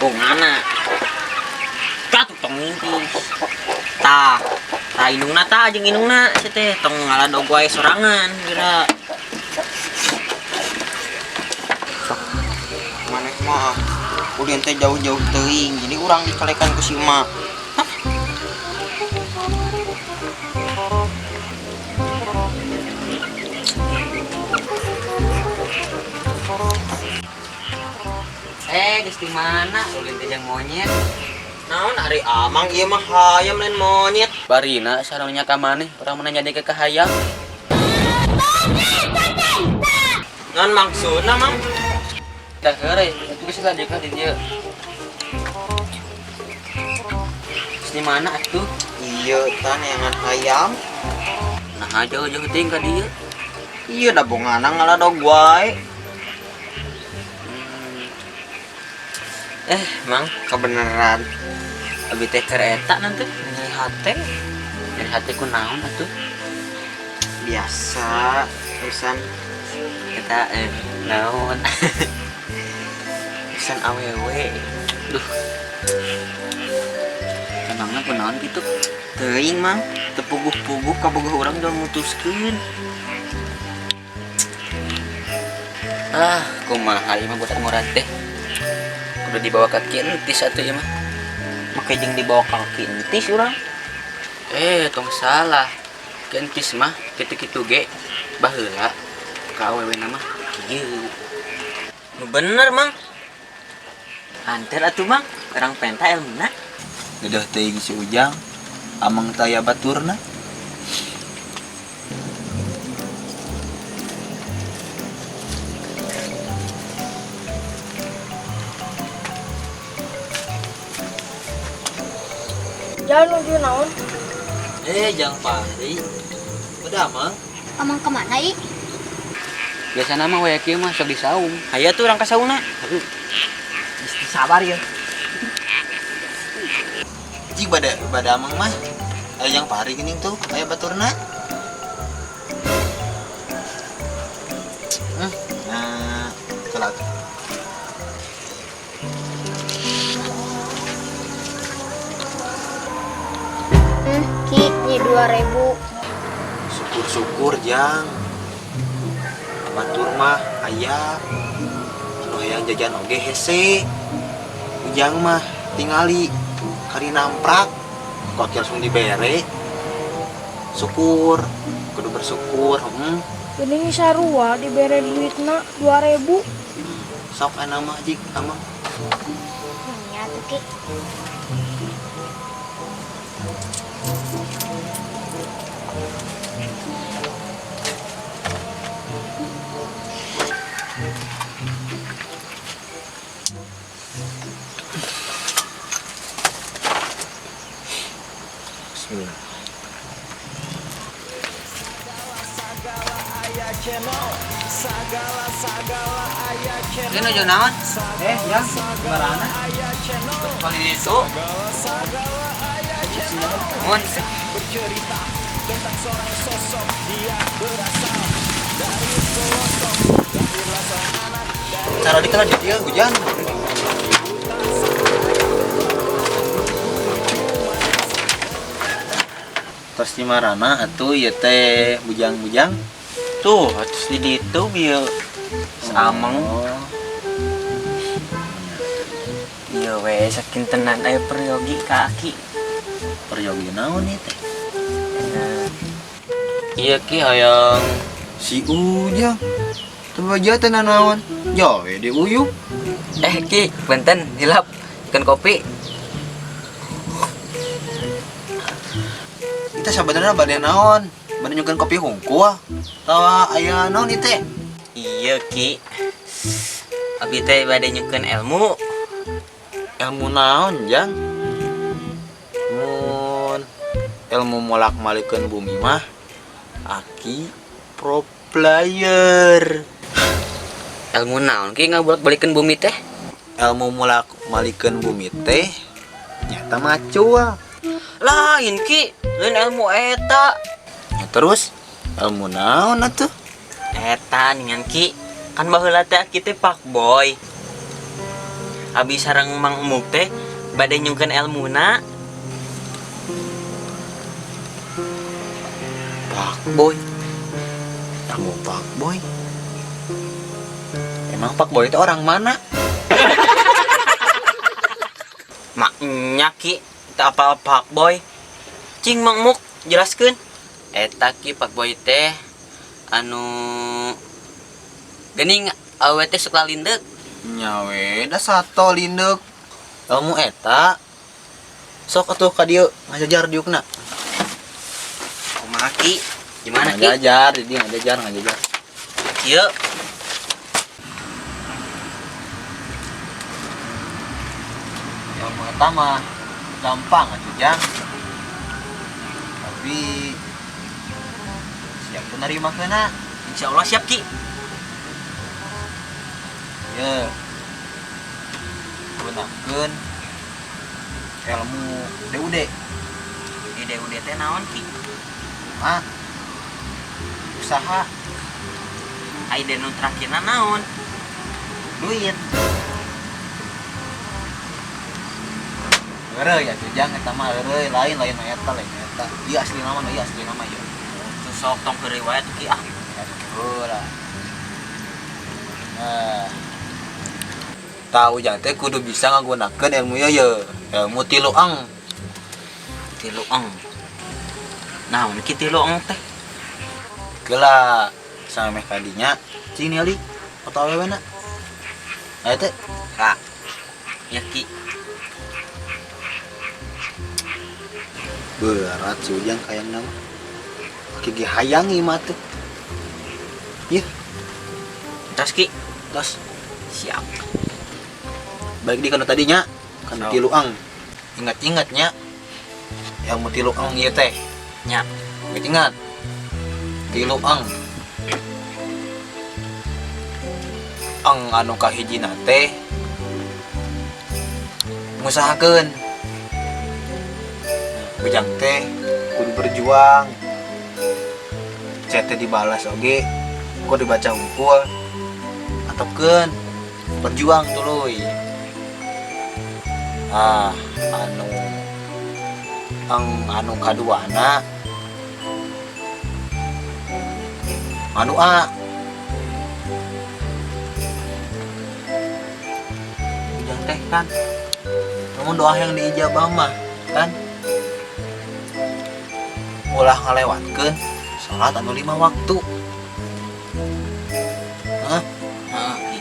Bongana. Katuh tong ngingkis. Tah, tah indungna tah jeung indungna sia teh tong ngaladog wae sorangan geura. Sok maneh mah ulin teh jauh-jauh teuing jadi urang dicalekan ku si emak. Hah? Geus di mana? Ulin teh jeung monyet. Naon ari amang ieu mah hayam lain monyet. Barina sarongnya ka maneh, urang mah nanya ke hayam. Naon maksudna, Mang? Tah heureuy, itu geus lah ka di dieu. Geus di mana atuh? Iya, tah neangan hayam. Nah, jauh-jauh teuing ka dieu. Iya da bongana ngaladog wae. Mang, kebenaran. Abi teh keur eta nanti nyeri hate. Nyeri hate ku naon atuh? Biasa, urusan Eta naon? Urusan awewe. Duh. Emangna ku naon kitu? Teuing, Mang, teu puguh-puguh kabogoh urang udah mutuskeun. Ah, kumaha ieu mah budak murad teh. Kudu dibawa ka kintis atuh ieu mah. Make jeung dibawa ka kintis urang. Tong salah. Kintis mah kitu-kitu ge baheula ka awewena mah kieu. Nu bener, Mang. Anter atuh, Mang. Urang penta elmuna. Deudeuh teuing si Ujang, amang taya baturna. Jangan nuju naon? Jang Fahri. Udah, Mang. Amang kemana, I? Biasana mah waya kieu mah sok disaung. Hayu atuh urang ka saungna. Hayu. Geus sabar ya. Jig bada amang mah. Aya Jang Fahri geuning tuh, aya baturna. Nah, telat. Ki, ini 2000. Syukur-syukur, Jang. Batur mah aya. Anu hayang jajan oge hese. Ujang mah tingali kari namprak. Kok langsung dibere. Syukur, kudu bersyukur. Geuning sarua dibere duitna 2000. Sok ana mah jik amang. Nya tuh, Ki. Bismillah. Ini nuju naon? Ya, gimana? Kali itu. Mun. Cara dikenal di dia hujan. Tos di marana atuh ieu teh bujang-bujang. Tuh, tos di ditu bieu. Sameng. Oh. Ieu we sakintenan aya peryogi ka aki. Peryogi naon ieu teh? Nah. Iya Ki hayang si Ujang. Teu baja teh nanaon? Jawe di uyup. Ki, punten hilap ikan kopi. Kita sabenerna bade naon? Bade nyukeun kopi hungkul. Tawa aya naon ieu teh? Iya Ki. Abi teh bade nyukeun ilmu. Ilmu naon, Jang? Mun ilmu molak-malikeun bumi mah aki pro player. Ilmu naon Ki ngabolak-balikeun bumi teh? Ilmu molak-malikeun bumi teh nyata macul. Lain Ki, lain ilmu eta. Ya, terus ilmu naon atuh? Eta ningan Ki, kan baheula teh aki teh fuckboy. Abi sareng Mang Emuk teh bade nyungkeun elmuna. Pak Boy. Kamu Pak Boy. Emang Pak Boy itu orang mana? Maknya Ki, teu apal Pak Boy. Cing Mang Emuk, jelaskeun. Eta Ki, Pak Boy teh anu geuning awewe teh sok lalindeuk. Nya we, da sato lindeuk. Ilmu eta sok atuh ka dieu ngajajar diukna. Kumaha Ki? Gimana Ki? Ngajajar, jadi ngajajar, ngajajar. Kieu. Ilmu eta mah gampang atuh Jang. Tapi siap tuh nerima keuna. Insyaallah siap Ki. Ya. Gunakeun ilmu DUD. Di DUD teh naon Ki? Ah. Usaha. Ai nu terakhirna naon? Duit. Heureuy atuh Jang, eta mah heureuy, lain lain eta, lain eta. Ieu asli nama, ieu asli nama ieu. Tuh sok tong heureuy wae tuh Ki ah. Heula. Nah. Tahu Jang teh kudu bisa ngagunakeun ilmu ieu ye, ilmu tilu eng. Tilu eng. Naon Ki tilu eng teh? Geula sameh kadinya cing ningali foto awewena. Aya teh. Ka. Ya Ki. Berat si Ujang kayang nama. Aki ge hayang ieu mah teh. Ieu. Tos Ki. Tos. Siap. Balik di kana tadinya, kana So. tilu eng. Ingat-ingatnya ilmu tilu eng ieu teh. Nya. Ingat-ingat. Tilu eng. Eng anu kahijina teh ngusahakeun. Ujang teh kudu berjuang. Chat teh dibalas oge, kok dibaca hungkul. Atopkeun berjuang tuluy. Ah, anu eng anu kaduana anu A. Ujang teh kan namun doa yang diijabah mah kan ulah ngalewatkeun salat anu 5 waktu. Hah? Heeh, Ki.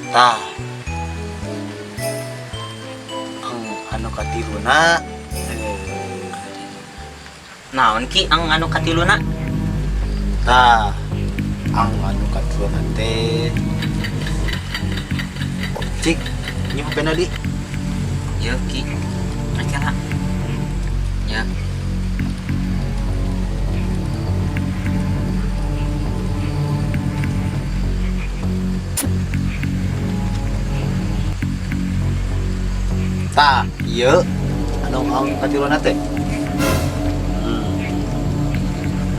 Tah. Eng anu katiluna Naon Ki ang anu katiluna? Tah, ang anu katiluna teh cik nyium pena di. Ieu Ki. Acara. Ya. Tah, ieu anu ang katiluna teh.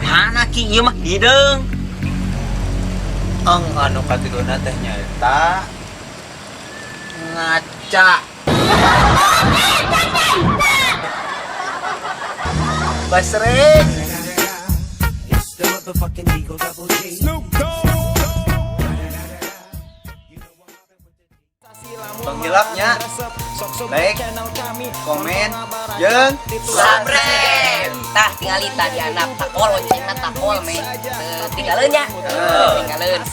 Mana Ki ieu mah hideung. Ang anu katiluna teh nyaeta ngaca. Basreng. It's the motherfucking Eagle Double G. Tong hilapnya, like, komen, jeung subscribe. Tah tingali tadi anak takol loncengna takol me. Tinggalin nya. Tinggalin.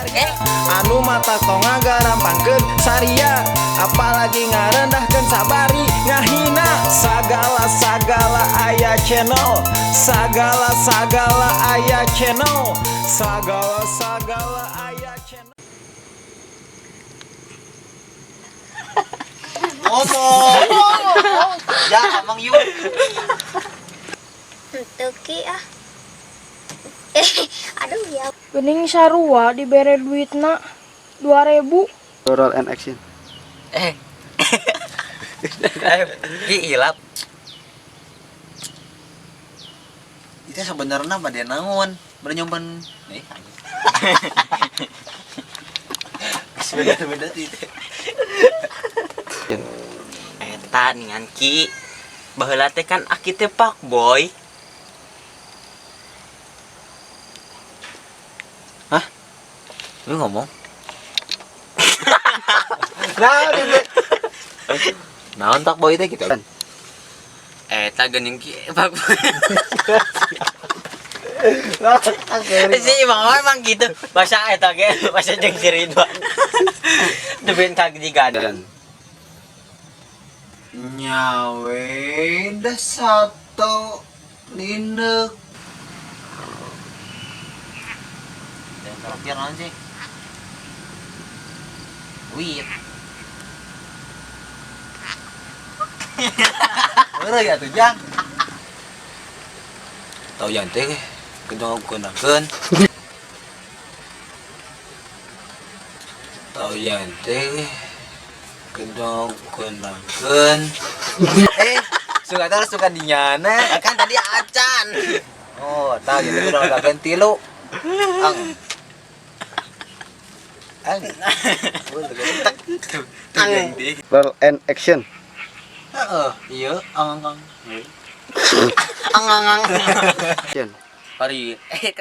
Oke. Anu mata tong ngagampangkeun saria, apalagi ngarendahkeun sabari ngahina. Sagala sagala aya channel, sagala sagala aya channel, sagala sagala aya channel. Ngomong. Ya, Mang Yun. Henteu Ki ah. Aduh ya. Geuning sarua dibere duitna 2000. Roll and action. Eh. Ki hilap. Itu sebenarnya bade naon? Bade nyompan. Eh, anjing. Beda-beda sih teh. Eta ningan Ki. Baheula teh kan aki teh pak boy. Lu ngomong. Nah, gitu. Naon tak boy teh gitu. Eta geuning Ki pak boy. Si Imam emang gitu. Bahasa eta ge, bahasa jeung si Ridwan. Teu kajigan. Nyawe dah satu lindeuk. Dan terakhir naon sih? Wit. Heureuy atuh jang. Tau yang teh kudu gunakeun. Tau yang teh kudu gunakeun. Eh, suka teh suka dinyana. Kan tadi acan. Oh, tah gitu kudu gunakeun tilu. Ang. Ang. Ang. Roll and action. Heeh, iya, ang ang. Ang ang ang. Action. Pari. Eh,